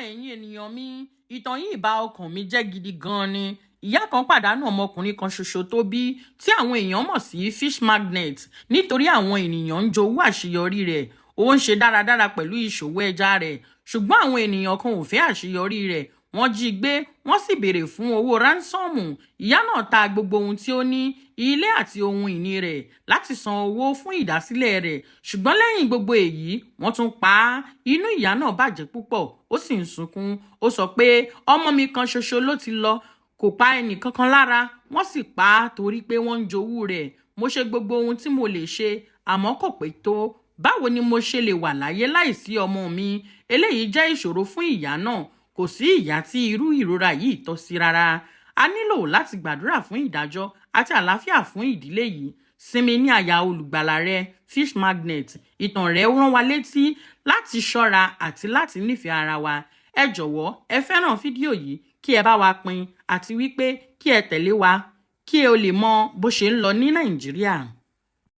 Ẹ̀yin ènìyàn mi, ìtàn yìí bà ọkàn mi jẹ́ gidi gan-an ni. Ìyá kan pàdánù ọmọkùnrin kan ṣoṣo tó bí, tí àwọn èèyàn mọ̀ sí Fish Magnet, nítorí àwọn ènìyàn ń jowú àṣeyọrí rẹ̀. Ó ń ṣe dáradára pẹ̀lú ìṣòwò ẹja rẹ̀, ṣùgbọ́n àwọn ènìyàn kan ò fẹ́ àṣeyọrí rẹ̀. Wọ́n jí i gbé, wọ́n sì béèrè fún owó ransom. Ìyá náà ta gbogbo ohun tí ó ní, ilé àti ohun ìní rẹ̀, láti san owó fún ìdásílẹ̀ rẹ̀. Ṣùgbọ́n lẹ́yìn gbogbo èyí, wọ́n tún pa á. Inú ìyá náà bàjẹ́ púpọ̀, ó sì ń sunkún. Ó sọ pé, "Ọmọ mi kan ṣoṣo ló ti lọ, kò pa ẹnì kankan lára, wọ́n sì pa á torí pé wọ́n ń jowú rẹ̀. Mo ṣe gbogbo ohun tí mo lè ṣe, àmọ́ kò pé tó. Báwo ni mo ṣe lè wà láyé láìsí ọmọ mi?" Eléyìí jẹ́ ìṣòro fún ìyá náà. Kò sí ìyá tí irú ìrora yìí tọ́ sí rárá. A nílò láti gbàdúrà fún ìdájọ́ àti àlàáfíà fún ìdílé yìí. Sinmi ní àyà olùgbàlà rẹ, Fish Magnet. Ìtàn rẹ̀ rán wa létí láti ṣọ́ra àti láti nífẹ̀ẹ́ ara wa. Ẹ jọ̀wọ́, ẹ fẹ́ràn fídíò yìí, kí ẹ bá wa pín, àti wípé kí ẹ tẹ̀lé wa kí ẹ lè mọ bó ṣe ń lọ ní Nàìjíríà.